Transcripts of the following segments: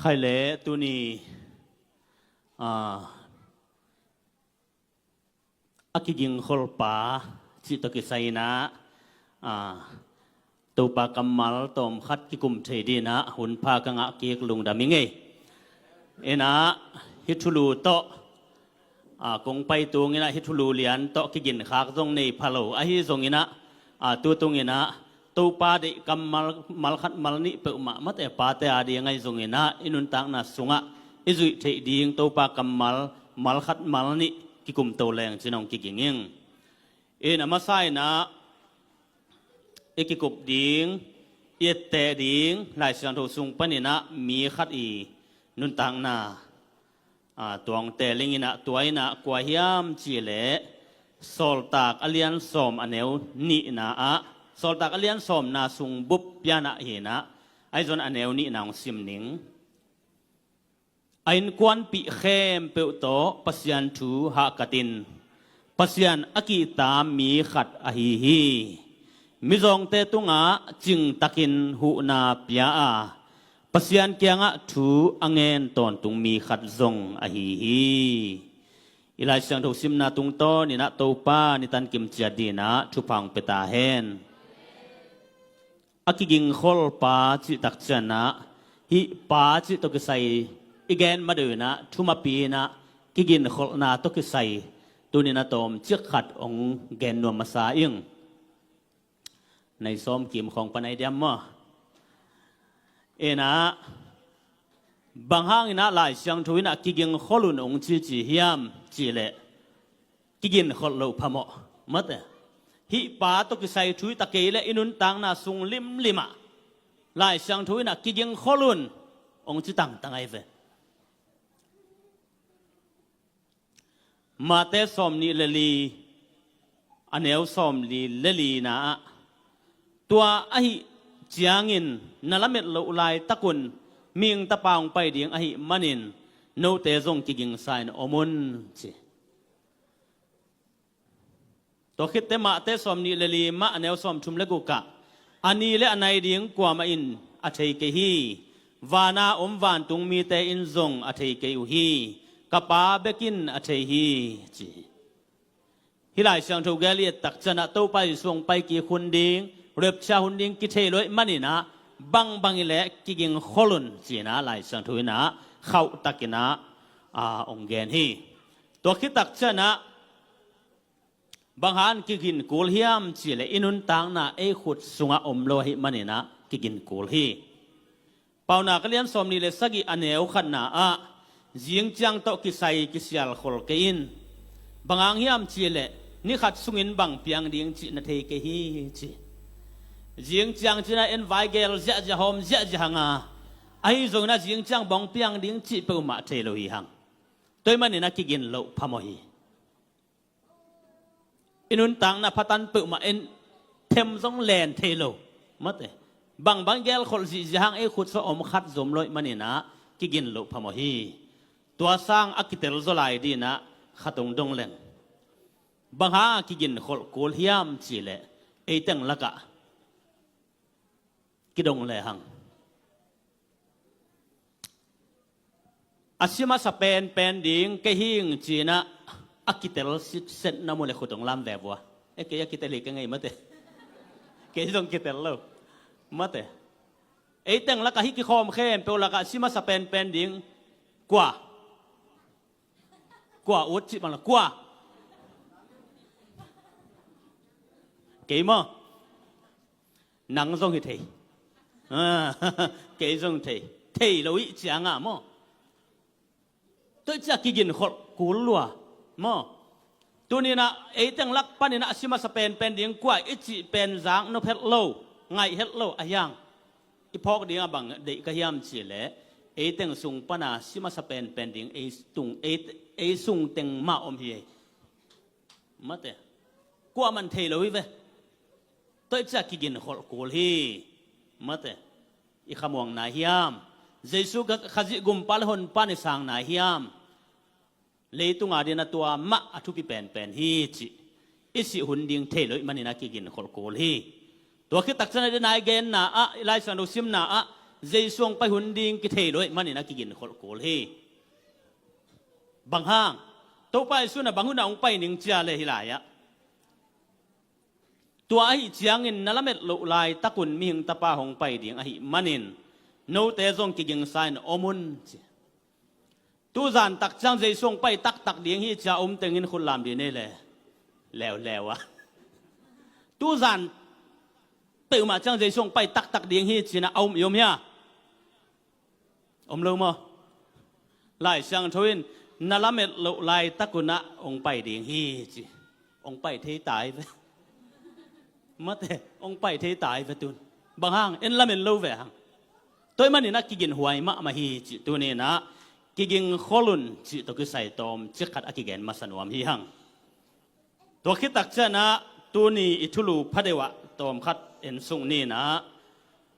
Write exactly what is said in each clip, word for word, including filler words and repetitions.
Khai le tuni, ah, a kigingkholpa cih tawh kisai inah, ah, Topa kammal tawmkhat kikum thei dinah hun pha ka ngah kik lungdam ing ei. Inah hih thulu tawh, ah, kong pai tung inah hih thulu lian tawh kiginkhak zong nei pha lo ahi zong inah, ah, tutung inah Topa deih kammal, mal khat mal nih peuhmah mate pate a ding ahi zong inah i nuntakna sungah i zuih theih ding Topa kammal mal khat mal nih kikum to leng cin hong kiging ing. In a masa inah i kikup ding, i etteh ding Lai Siangtho sung paninah mi khat i nuntakna, ah, tuang teling inah tua inah kua hiam cih leh Sawltak a lian sawm a neu nihna ah, Sawltak a lian sawmna sung bup pianah hinah ahi zong a neu nihna hong sim ning. A innkuanpih khempeuh tawh Pasian thu hahkat in Pasian a kihta mi khat ahi hi. Mizawngte tungah cingtakin huhna pia a Pasian kiangah thu a ngen tawntung mi khat zong ahi hi. I Lai Siangtho simna tungtawn inah Topa ni tankim ciat dinah thupha hong pia ta hen. A kigingkholpa cih takcianah hih pa cih tawh kisai i gen madeuh inah thumapi inah kiginkholhna tawh kisai tuninah tawmcik khat hong gen nuam masa ing. Nai sawm kim khawng pan ai diam maw? Inah bang hang inah Lai Siangtho inah kigingkhol un hong cici hiam cih leh kiginkholh loh phamawh mate. Hih pa tawh kisai thu i ta kei le i nuntakna sung limlimah Lai Siangtho inah kigingkhol un hong ci tangtang ai ve. Mate sawm nih le li a neu sawm li le lina ah tua ahi ciangin na lamet loh laitakun mihing tapa hong pai ding ahi manin note zong kigingsa in om un ci. Tua khitte Mate sawm nih le li mah a neu sawm thum le gukah a ni le a nai ding kuamah in a thei kei hi. Vana om vantung mite in zong a thei kei uh hi. Ka pa bekin a thei hi ci. Hih Lai Siangtho gel i et takcianah Topa Jesu hong pai kik hun ding, rapture hun ding kithei lo ih maninah bangbang i leh kigingkhol un cinah Lai Siangtho inah khauhtakinah a hong gen hi. Tua khit takcianah bang hang kigin kul hiam cih leh i nuntakna ei khut sungah om lo ahi maninah kigin kul hi. Paunak a lian sawm nih le sagih a neu khatna ah zingciang tawh kisai kisialkhol kei in. Bang hang hiam cih leh ni khat sungin bang piang ding cih na thei kei hi ci. Zingciang cinah en vai gel ziahziah hawm ziahziah hanga ahi zonginah zingciang bang piang ding cih peuhmah thei lo hi hang. Tua ih maninah kigin loh phamawh hi. I nuntakna phatan peuhmah in them zong len thei lo mate. Bangbang gelkholh zihziah hang ei khut sawh om khat zom lo ih maninah kigin loh phamawh hi. Tua sang a kitel zaw lai dinah khat hong dong leng. Bang hang a kiginkholh kul hiam cih leh ei teng lakah kidong lehang a si masa penpen ding kei hing cinah a kitel sitset na mu le khut hong lam ve vua. E kei a kitel hi ka ngei mate. Kei zong kitel lo mate. Ei teng lakah hih kikhawm khempeuh lakah a si masa penpen ding kua? Kua ut cih bang la kua? Kei maw? Nang zong hi thei. Kei zong thei. Thei lo ih ciangah maw? Tua ih ciah kiginkholh kul lua maw? Tuninah ei teng lak paninah a si masa penpen ding kua i cih pen zak nop het lo, ngaih het lo a hiang. I phawk dingah bang deih ka hiam cih leh ei teng sung pana si masa penpen ding ei tung, ei, ei sung teng mah om hi. Mate. Kuaman thei lo hi ve. Tua ih ciah kiginkholh kul hi. Mate. I khamuang nai hiam? Jesu Khazih gumpa le honpa i sang nai hiam? Leitunga dinah tua mah a thupi penpen hi cih i sih hun ding thei lo ih maninah kiginkholh kul hi. Tua khit takcianah dinah i genna ah i Lai Siangtho simna ah Jesu hong pai hun ding kithei lo ahih manin a kigin kholh kul hi. Bang hang? Topa Jesu in a bang hun a hong pai ning ci a leh hih lai-ah, tua ahih ciangin na lamet loh laitakun mihing tapa hong pai ding ahih manin note zong kigingsa in om un ci. Tuzan tak ciang Jesu hong pai taktak ding hi ci a om tengin khut lam dih ni le. Leuleu a. Tuzan peuhmah ciang Jesu hong pai taktak ding hi ci-in a om i om hia? Om lo maw? Lai Siangtho in na lamet loh laitakun ah hong pai ding hi ci. Hong pai thei ta hi ve. Mate, hong pai thei ta hi ve tun. Bang hang? En lamen lo ve hang. Tua ahih manin a kigin huai mahmah hi cih tuni-in ah kiging khol un cih tawh kisai tawmcik khat a kigen masa nuam hi hang. Tua khit tak ciangin ah tuni i thulu phadeuh ah tawmkhat en suk ni-in ah,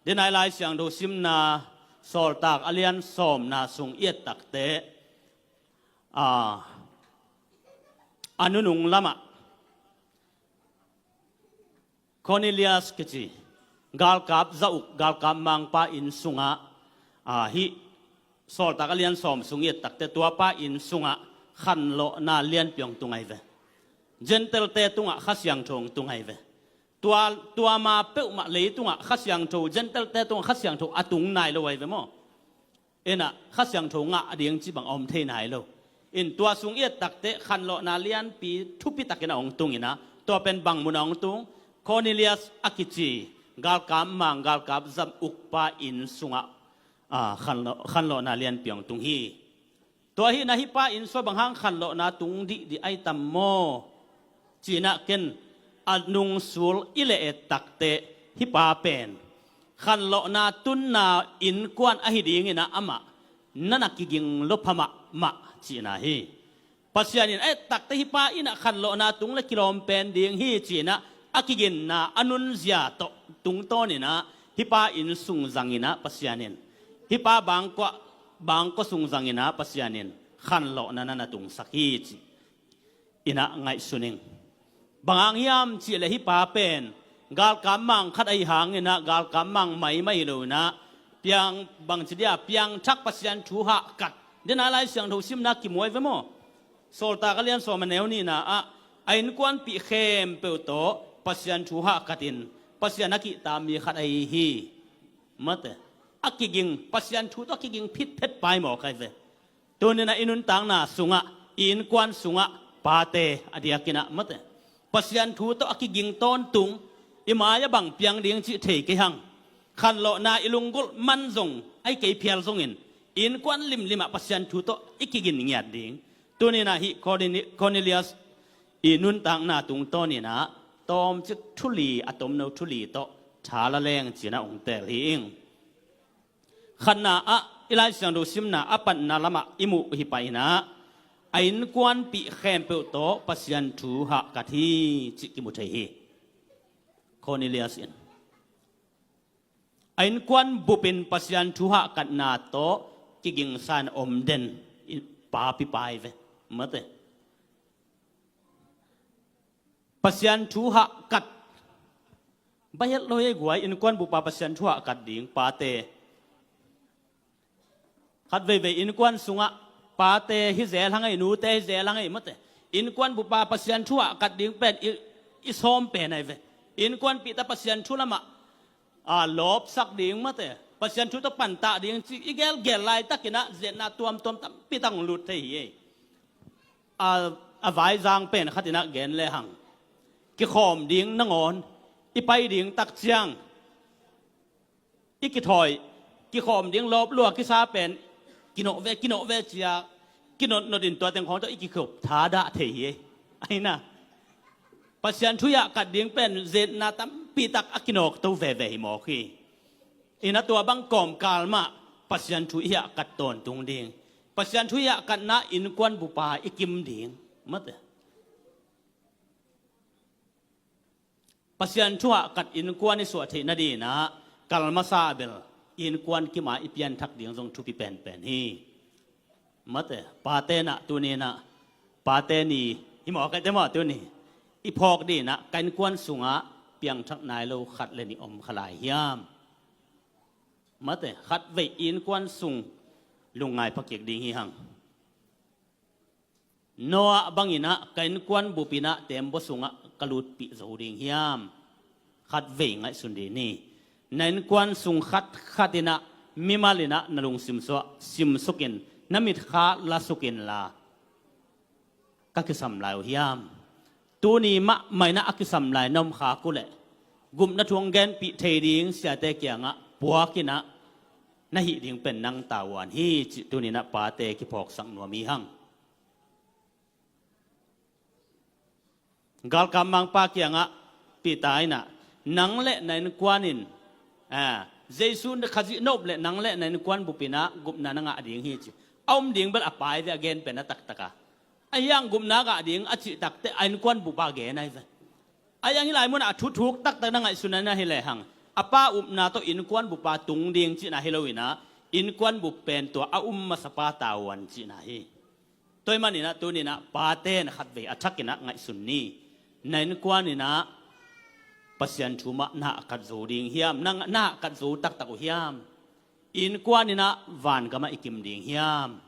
dena i Lai Siangtho simna Sawltak a lian sawmna sung i et takteh, a, a nunung lamah Cornelius kici galkap za uk, galkap mangpa inn sungah, a, hih Sawltak a lian sawm sung i et takteh tua pa inn sungah khanlawhna lianpi hong tung ahi ve. Gentile-te tungah Kha Siangtho hong tung ahi ve. Tua, tua ma peuhmah leitungah Kha Siangtho, Gentile-te tungah Kha Siangtho a tung nai lo ahi ve maw? Inah Kha Siangtho ngah ding cih bang a om thei nai lo. In tua sung i et takteh khanlawhna lianpi thupitakin a hong tung inah, tua pen bang munah hong tung? Cornelius a kici galkap mang, galkap za ukpa inn sungah, a, khanlawh, khanlawhna lianpi hong tung hi. Tua hi inah hih pa inn sungah bang hang khanlawhna tung dihdih ahi tam maw? Ci-in ah ken a nungsul i leh et takteh hih pa pen khanlawhna tunna innkuan ahi ding inah amah na na kiging lua pha mahmah cihna hi. Pasian in a et takteh hih pa in ah khanlawhna tung le kilawm pen ding hi ci-in ah a kiginna a nunzia tawh tungtawn inah hih pa inn sung zang inah Pasian in, hih pa bangkua, bangkua sung zang inah Pasian in khanlawhna na na tungsak hi ci. Inah ngaihsun ing. Bang hang hiam cih leh hih pa pen galkap mang khat ahi hang inah, galkap mang maimai hi lo inah, piang, bangci dia, piangthak Pasian thu hahkat. Dena Lai Siangtho simna kimu ahi ve maw? Sawltak a lian sawm a neu nihna ah a innkuanpih khempeuh tawh Pasian thu hahkatin Pasian a kihta mi khat ahi hi. Mate. A kiging, Pasian thu tawh a kiging phitphet pa hi mawk ahi ve. Tuni-in ah i nuntakna sungah, i innkuan sungah, pate a diakin ah mate, Pasian thu tawh a kiging tawntung, i mai-ah bang piang ding cih thei kei hang. Khanlawhna i lunggulh man zong, ahi kei phial zongin, i innkuan limlimah Pasian thu tawh i kigin ngiat ding. Tuni-in ah hih Corneli-, Cornelius i nuntakna tungtawn inah tawmcik thu li, a tomno thu li tawh tha la leng ci-in ah hong teel hi ing. Khatna ah i Lai Siangtho simna a patna lamah i muh hi pah inah a innkuanpih khempeuh tawh Pasian thu hahkat hi cih kimu thei hi. Cornelius in a innkuan bupin Pasian thu hahkatna tawh kigingsa in om den i papi pa hi ve. Mate. Pasian thu hahkat. Baih het lo hi ei guai, innkuan bupa Pasian thu hahkat ding pate. Khat veivei innkuan sungah pate hi zel hang ei, nute hi zel hang ei mate. Innkuan bupa Pasian thu hahkat ding pen i, i sawm pen ahi ve. Innkuanpihte Pasian thu lamah, a, lawpsak ding mate, Pasian thu tawh pantah ding cih i gelgel laitakin ah zetna tuamtuam tampi tak hong lut thei hi ei. A, a vaizang pen khat in ah gen lehang, kikhawm ding nangawn i pai ding tak ciang i kithawi, kikhawm ding lawp lua kisa pen kinawh ve, kinawh ve ci-a kinotnot in tua teng khawng tawh i kikhop thadah thei hi ei. Ahi na, Pasian thu hahkat ding pen zetna tampi tak a kinawkto veve hi mawk hi. Inah tua bang kawmkal mah Pasian thu i hahkat tawntung ding, Pasian thu i hahkatna innkuan bupa i kim ding mate. Pasian thu hahkat innkuan i suah theih nadingin ah kal masa bel innkuan kim a i pianthak ding zong thupi penpen hi. Mate, pate in ah tuni in ah, pate ni hi mawk ei te maw tuni, i phawk dingin ah ka innkuan sungah piangthak nai lo khat le nih om kha lai hiam? Mate, khatvei innkuan sung lungngai phakik ding hi hang. Noah bangin ah ka innkuan bupin ah teembaw sungah ka lutpih zo ding hiam? Khatvei ngaihsun dih ni. Na innkuan sung khatkhat in ah mimal in ah na lungsim suah simsukin, na mitkha lasuk inla, ka kisam lai uh hiam? Tuni mahmah in ah a kisam lai na om khak uh leh, gupna thu hong genpih thei ding siate kiangah puak in ah, na hih ding pen nang tavuan hi cih tuni in ah pate kiphawksak nuam hi hang. Galkap mangpa kiangah Peter in ah, nang le na innkuan in, a, Jesu Khazih na up leh nang le na innkuan bupin ah gupna na ngah ding hi ci. A om ding bel a pai ve, a gen pen a taktak a. Ahi hang gupna ngah ding a cih takteh a innkuan bupa gen ahi ve. Ahi hang hih lai munah a thuthuk taktak na ngaihsun na hi lehang, a pa upna tawh innkuan bupa tung ding cihna hi lo in ah, innkuan bup pen tua a um masapa tavuan cihna hi. Tua ahih manin ah tuni in ah pate in khatvei a thak in ah ngaihsun ni. Na innkuan in ah Pasian thu mah na hahkat zo ding hiam? Na, na hahkat zo taktak uh hiam? Innkuan in ah vangamah i kim ding hiam?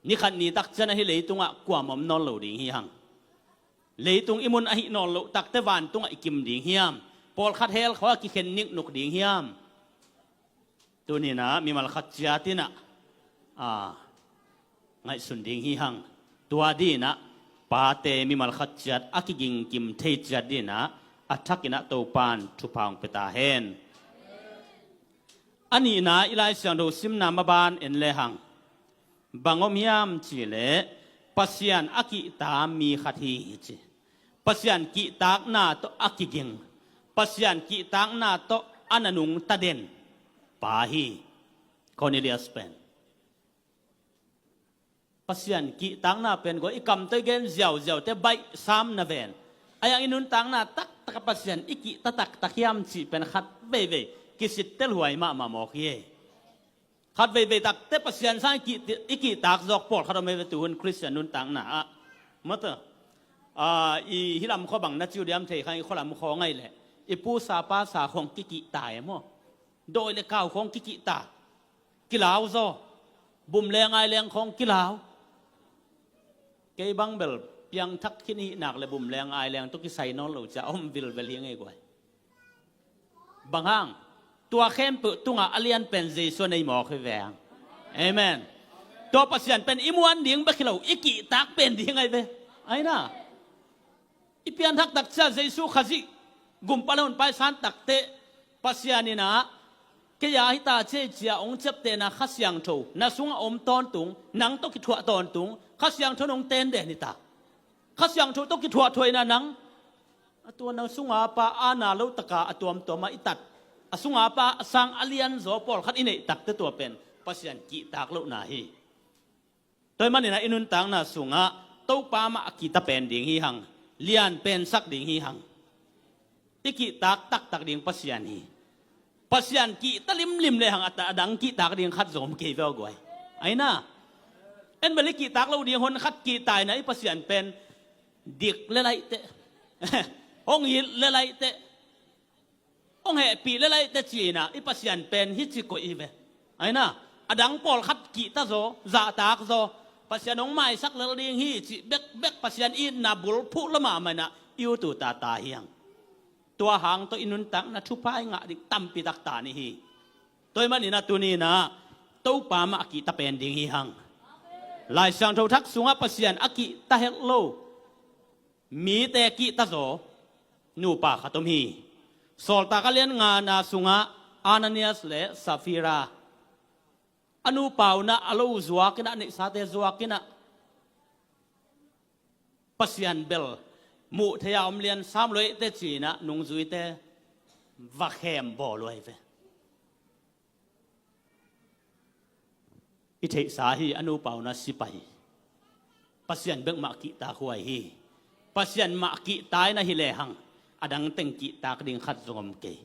Ni khat ni tak ciang ah hih leitungah kuamah om nawn lo ding hi hang. Leitung i mun ahih nawn loh takteh vantungah i kim ding hiam? Pawlkhat hell khawng ah kikhen niknuk ding hiam? Tuni in ah mimal khat ciat in ah, a, ngaihsun ding hi hang. Tua ding in ah pate mimal khat ciat a kigingkim thei ciat ding in ah a thak in ah Topa'n thupha hong pia ta hen. A nihna, i Lai Siangtho simna maban en lehang, bang om hiam cih leh, Pasian a kihta mi khat hi ci. Pasian kihtakna tawh a kiging, Pasian kihtakna tawh a na nungta den pa hi Cornelius pen. Pasian kihtakna pen guai, i kam tawh i gen ziauziau teh baih sam na ven. Ahi hang i nuntakna taktak ah Pasian i kihta taktak hiam cih pen khat veivei kisittel huai mahmah mawk hi. Khat veivei takteh Pasian sang i kih, i kihtak zawk pawlkhat om hi ve tu hun Khristian nuntakna ah. Mate, a, i hih lam khua bang na ci uh diam thei kha, i khua lam khua ngai leh, i pusa pasa khawng kikihta e maw? Dawi le kau khawng kikihta. Kilau zaw. Bum leng ai leng khawng kilau. Kei bang bel piangthak khin i hih nak leh bum leng ai leng tawh kisai nawn lo cia om vilvel hi ngei guai. Bang hang? Tua khempeuh tungah a lian pen Jesu a nei mawk hi ve hang. Amen. Tua Pasian pen i muan ding bek hi lo, i kihtak pen ding ahi ve. Ahi na. I pianthak tak ciang Jesu Khazih gumpa le honpa i san takteh Pasian in ah, kei a hi ta ci ei ci-a hong ciaptehna Kha Siangtho na sungah om tawntung, nang tawh kithuah tawntung, Kha Siangtho in hong tenden hi ta. Kha Siangtho tawh kithuahthuah in ah nang, a tua na sunga pa aana lo taka a tuamtuam ah i tat, a sunga pa a sang a lianzaw pawlkhat i neih takteh tua pen Pasian kihtak lohna hi. Tua ahih manin ah i nuntakna sungah Topa mah a kihta pen ding hi hang, lian pensak ding hi hang. I kihtak taktak ding Pasian hi. Pasian kihta limlim lehang a ta, a dang kihtak ding khat zong om kei ve aw guai. Ahi na. En bel i kihtak lo ding hun khat kihta in ah i Pasian pen dik le laihteh, hong it le laihteh, hong hehpih le laihteh ci-in ah i Pasian pen hih ci koih hi ve. Ahi na, a dang pawlkhat kihta zaw, zahtak zaw, Pasian hong maisak lel ding hi cih bekbek Pasian itna bulphuh lua mahmah in ah i ut uh tata hi hang. Tua hang tawh i nuntakna thupha i ngah ding tampi tak ta ni hi. Tua ahih manin ah tuni in ah Topa mah a kihta pen ding hi hang. Lai Siangtho Thak sungah Pasian a kihta het lo mite kihta zaw nupa khat om hi. Sawltak a lian ngana sungah Ananias le Safira, a nupa un ah a lo zuak in ah, a neihsate zuak in ah, Pasian bel muh theih a om lian sam lo ei teh ci-in ah nungzuite va khem bawl uh ahi ve. I theihsa hi, a nupa un ah si pah hi. Pasian bek mah kihtak huai hi. Pasian mah kihta in ah hi lehang a dang teng kihtak ding khat zong om kei.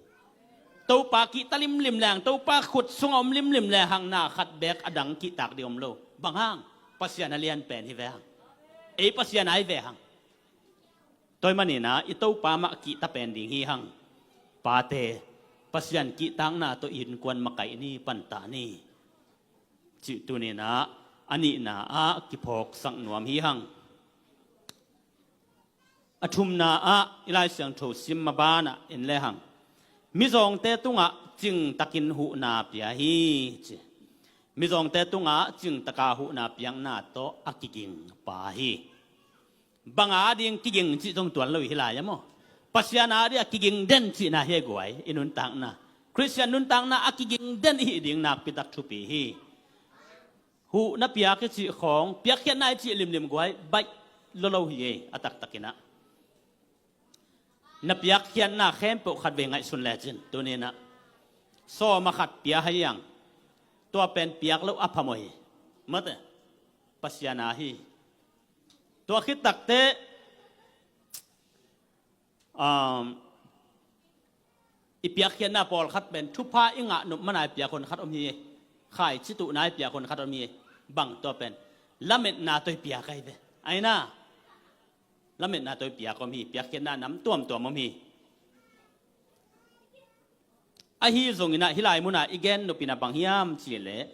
Topa kihta limlim lehang, Topa khut sungah om limlim lehang na khat beek a dang kihtak ding om lo. Bang hang? Pasian a lian pen hi ve hang. Ei Pasian a hi ve hang. Tua ahih manin ah i Topa mah kihta pen ding hi hang. Pate, Pasian kihtakna tawh innkuan makaih ni, panta ni, cih tuninah a nihna ah kiphawksak nuam hi hang. A thumna ah i Lai Siangtho sim mabanah en lehang, mizawngte tungah cingtakin huhna pia hi, ci. Mizawngte tungah cingtaka huhna piakna tawh a kiging pa hi. Bang a ding kiging cih zong tuan lo hi lai a maw? Pasian a ding a kiging den cihna hi a guai i nuntakna. Khristian nuntakna a kiging den i hih ding nakpitak thupi hi. Huh na piak i cih khawng, piakkhiatna i cih limlim guai baih lolo hi ei, a taktakinah. Na piakkhiatna khempeuh khatvei ngaihsun lecin tuninah sawm a khat pia hai ang. Tua pen piak lo a phamawh hi. Mate, Pasian a hi. Tua khit takteh, um, i piakkhiatna pawlkhat pen thupha i ngah nop mana i piak hun khat om hi. Khaici tuhna i piak hun khat om hi. Bang tua pen lametna tawh i piak ahi ve. Aina, lametna tawh i piak om hi. Piakkhiatna nam tuamtuam om hi. Ahi zonginah hih lai munah i gen nopinah bang hiam cihleh,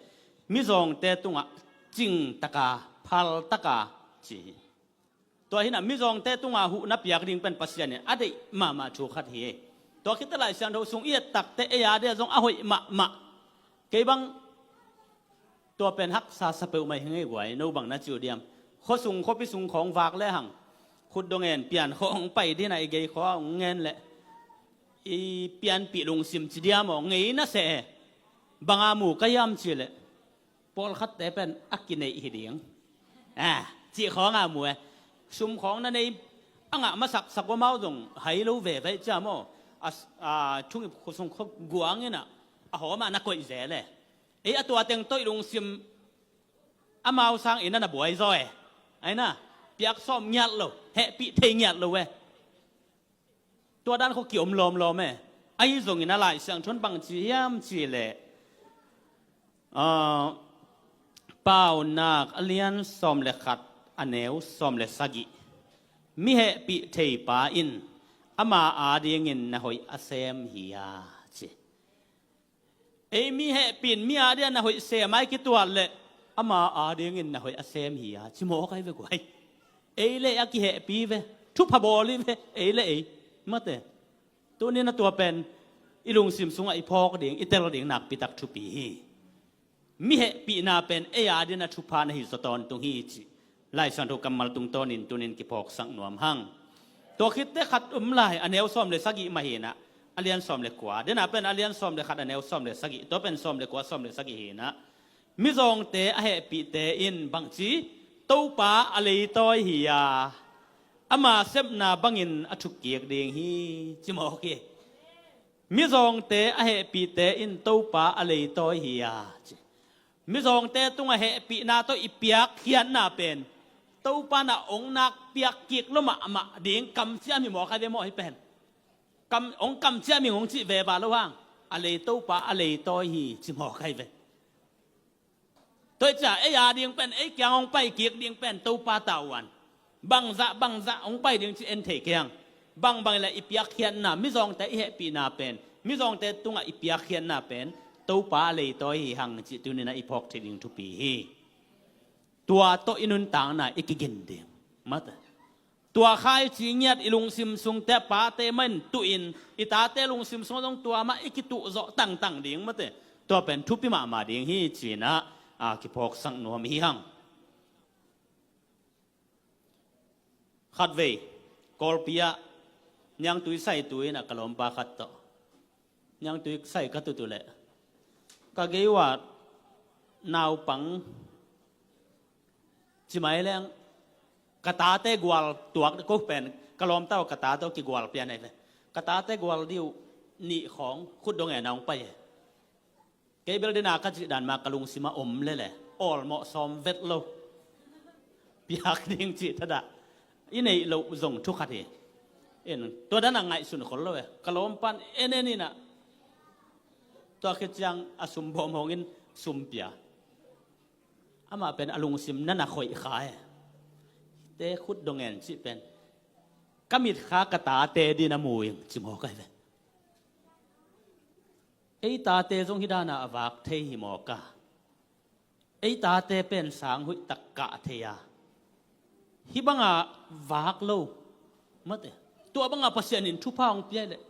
mizawngte tungah cingtaka, phaltaka ci hi. Tua hinah mizawngte tungah huhna piak ding pen Pasian in a deih mahmah thu khat hi. Tua khit teh Lai Siangtho sung i et takteh ei a dia zong a hoih mahmah. Kei bang tua pen haksa sa peuhmah hi ngei guai, no bang na ci uh diam? Khuasung khuapi sung khawng vak lehang khut dong en pian khawng pai dinah i gei khua hong ngen leh i pianpih lungsim ci diam aw, ngei na seh e. Bang a mu ka hiam cihleh, pawlkhatte pen a kineih hi ding, a, cih khawng a mu e. Sum khawng na nei a ngah masak sak uh amau zong hai lo veve cia maw? A, a, thungip khuasung khua guanginah a hawmah na koih zel e. Ei a tua teng tawh i lungsim amau sang ina na buai zaw e. Aina, piak sawm ngiat lo, hehpih thei ngiat lo e. Tua dan khawng kiom lawmlawm e. Ahi zongin a Lai Siangtho in bang ci hiam cihleh, ah, Paunak a lian sawm le khat, a neu sawm le sagih, mi hehpih theipa in ama a dingin na hoih a sem hi a, ci. Ei mi hehpih in mi a dingin na hoih sem a i kituat leh ama a dingin na hoih a sem hi a, ci mawk ahi ve guai. Ei le ei a kihehpih ve, thupha bawl hi ve ei le ei. Mate, tuninah tua pen i lungsim sungah i phawk ding, i tel ding nakpitak thupi hi. Mi hehpihna pen ei a dingin a thupha na hi zaw tawntung hi, cih Lai Siangtho kammal tungtawnin tunin kiphawksak nuam hang. Tua khitteh khat um lai, a neu sawm le sagih mah hinah, a lian sawm le kua. Dena pen a lian sawm le khat, a neu sawm le sagih. Tua pen sawm le kua, sawm le sagih hinah, mizawngte a hehpihte in bangci, Topa a leitawi hi a, ama sepna bangin a thukkik ding hi, ci mawk hi. Mizawngte a hehpihte in Topa a leitawi hi a, ci. Mizawngte tungah hehpihna tawh i piakkhiatna pen Topa na hong nakpiak kik lo mahmah ding kamciam hi mawk ahi ve maw hih pen? Kam, hong kamciam hi hong cih veva lo hang. A lei Topa a leitawi hi ci mawk ahi ve. Tua hi cia ei a ding pen, ei kiang hong pai kik ding pen Topa tavuan. Bangzah bangzah hong pai ding ci en thei kei hang. Bangbang inla i piakkhiatna, mizawngte i hehpihna pen, mizawngte tungah i piakkhiatna pen Topa a leitawi hi hang cih tuninah i phawk theih ding thupi hi. Tua tawh i nuntakna i kigin ding. Mate. Tua khaici ngiat i lungsim sungte pate mah in tuhin i tate lungsim sungah zong tua mah i kituh zawh tangtang ding mate. Tua pen thupi mahmah ding hi cinah, a, kiphawksak nuam hi hang. Khatvei Kawlpi ah niangtui sai tu inah ka lawmpa khat tawh niangtui sai ka tut uh leh ka gei uh ah naupang ci mai leng ka tate gual tuak ko pen ka lawmta uh ka tate uh kigual pian ahi ve. Ka tate gual dih uh nih khawng khut dong en a hong pai e. Kei bel dena ka cih dan mah ka lungsim a om lele awlmawh sawm vet lo. Piak ding cih thadah i neih loh zong thu khat hi. In tua dan a ngaihsun khol lo e. Ka lawmpan en en inah tua khit ciang a sum bawm hawngin sum pia. Amah pen a lungsim na na khoih kha e. Te khut dong en cih pen ka mitkha ka tate dih na mu ing ci mawk ahi ve. Ei tate zong hih dana a vak thei hi mawk a, ei tate pen sang huih tak kah thei a, hih banga vak lo mate. Tua banga Pasian in thupha hong pia ih leh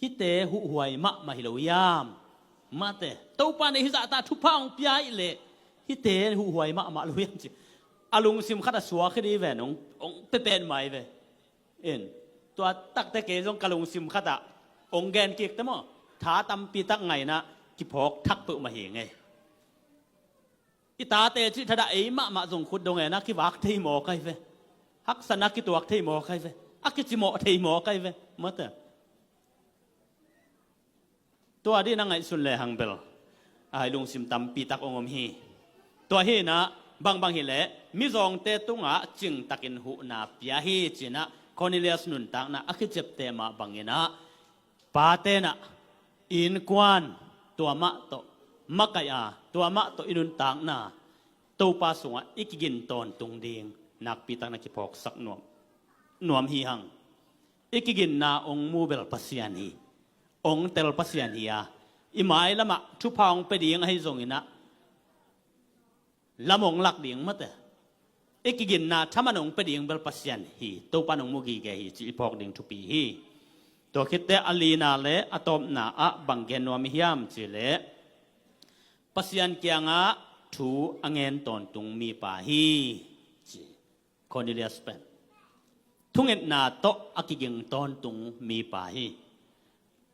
hihte huhhuai mahmah hi lo hiam? Mate. Topa in hih zahta thupha hong pia ih leh hihte huhhuai mahmah lo hiam ci a lungsim khat a suak hi dih ve, nong hong pepen mai ve. In tua takte kei zong ka lungsim khatah hong gen kik te maw, tha tampi tak ngaina kiphawk thak peuhmah hi ngei. I tate cih thadah ei mahmah zong khut dong ena kivak thei maw kai ve? Haksatna kituak thei maw kai ve? A kicimawh thei maw kai ve? Mate. Tua dih na ngaihsun lehang bel a hai lungsim tampi tak hong om hi. Tua hinah bangbang hileh mizawngte tungah cingtakin huhna pia hi cinah Cornelius nuntakna a kiciapte mah banginah pate nah innkuan tua mah tawh makaih a, tua mah tawh i nuntakna Topa sungah i kigin tawntung ding nakpi tak na kiphawksak nuam, nuam hi hang. I kiginna hong mu bel Pasian hi. Hong tel Pasian hi a, i mailamah thupha hong pia ding ahi zonginah lam hong lak ding mate. I kiginna thaman hong pia ding bel Pasian hi. Topa in hong mu gige hi cih i phawk ding thupi hi. Tua khitte a lina le a tawpna ah bang gen nuam i hiam cihleh Pasian kiangah thu a ngen tawntung mipa hi ci. Cornelius pen thungetna tawh a kiging tawntung mipa hi.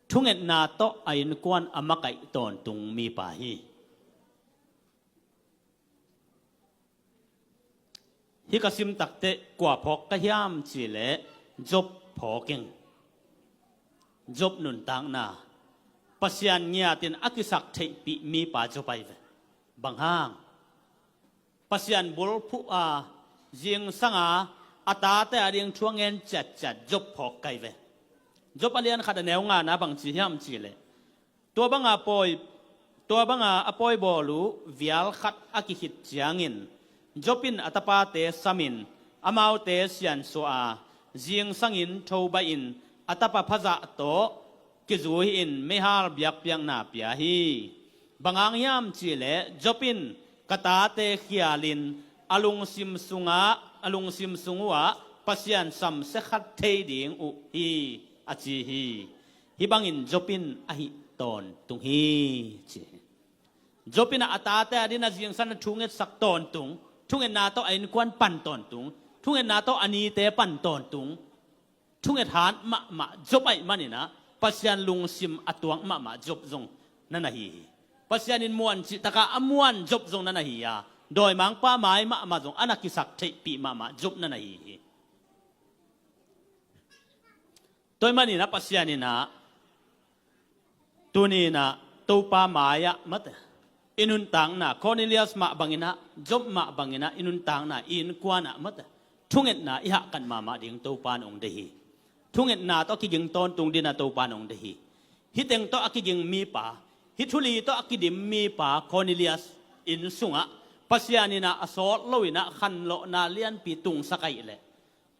Thungetna tawh a innkuan a makaih tawntung mipa hi. Hih ka sim takteh kua phawk ka hiam cihleh Job phawk ing. Job nuntakna Pasian ngiatin a kisak theihpih mipa Job ahi ve. Bang hang? Pasian bulphuh a, zingsang a, a tate a ding thu a ngen ciatciat Job phawk kai ve. Job a lian khat a neu ngana bang ci hiam cihleh tua banga pawi, tua banga a pawi bawl uh vial khat a kikhit ciangin Job in a tapate samin amaute siansuah a, zingsangin thobaih in a tapa phazah tawh kizui in meihal biakpiakna pia hi. Bang hang hiam cihleh Job in ka tate khialin a lungsim sungah, a lungsim sung uhah Pasian samsia khat thei ding uh hi a ci hi. Hih bangin Job in a hih tawntung hi ci hi. Job in a tate a ding a zingsang a thu ngetsak tawntung, thungetna tawh a innkuan pan tawntung, thungetna tawh a nite pan tawntung, thunget hat mahmah Job ahih maninah Pasian lungsim a tuak mahmah Job zong na na hi hi. Pasian in muan cihtaka a muan Job zong na na hi a, dawimangpa mai mahmah zong a na kisak theihpih mahmah Job na na hi hi. Tua ahih maninah Pasian inah tuninah Topa mai-ah mate i nuntakna Cornelius mah banginah, Job mah banginah i nuntakna i innkuanah mate thungetna i hahkat mahmah ding Topa in hong deih hi. Thungetna tawh a kiging tawntung dinah Topa in hong deih hi. Hih teng tawh a kiging mipa, hih thuli tawh a kidim mipa Cornelius inn sungah Pasian inah a sawt loinah khanlawhna lianpi tungsak ahih leh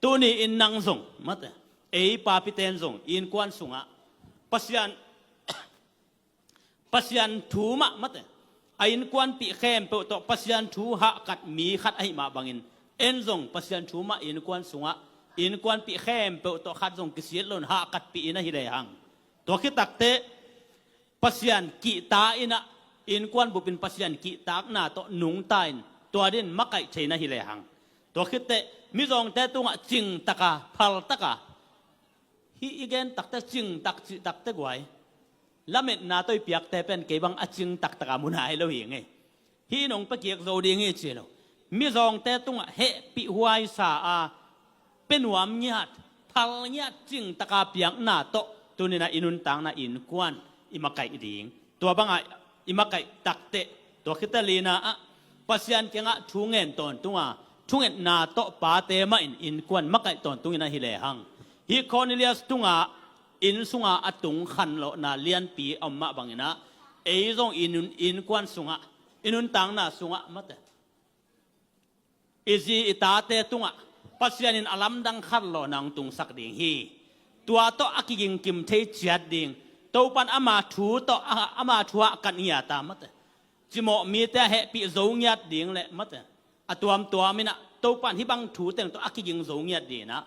tuni in nang zong mate, ei papiten zong innkuan sungah Pasian Pasian thu mah mate a innkuanpih khempeuh tawh Pasian thu hahkat mi khat ahih mah bangin en zong Pasian thu mah innkuan sungah innkuanpih khempeuh tawh khat zong kisit loin hahkatpih in ahi lehang, tua khit takteh Pasian kihta inah innkuan bupin Pasian kihtakna tawh nungta in tua din makaih thei na hi lehang, tua khitteh mizawngte tungah cingtaka phaltaka hih i gen takte cingtak cih takte guai lametna tawh i piakte pen kei bang a cing taktaka mu nai lo hi ngei. Hih in hong pia kik zo ding hi ci lo. Mizawngte tungah hehpih huaisa a pia nuam ngiat, phal ngiat cingtaka piakna tawh tuninah i nuntakna innkuan i makaih ding. Tua bangah i makaih takteh tua khit a lina ah Pasian kiangah thu ngen tawntunga thungetna tawh pate mah in innkuan makaih tawntungin ahi lehang, hih Cornelius tungah inn sunga a tung khanlawhna lianpi a om mah banginah ei zong i nun, innkuan sungah, i nuntakna sungah mate i zi i tate tungah Pasian in a lamdang khanlawhna hong tungsak ding hi. Tua tawh a kigingkim thei ciat ding, Topan ama thu tawh, a, ama thu ah kan ngiat a mate, cimawh mite a hehpih zo ngiat ding le mate, a tuamtuam in ah Topan hih bang thu teng tawh a kiging zo ngiat ding in ah,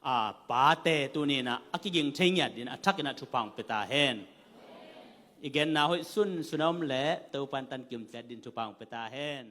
a, pate tuni in ah a kiging thei ngiat ding in a thak in ah thupha hong pia ta hen. I genna hoih sunsun a om leh Topan tankim ciat ding thupha hong pia ta hen.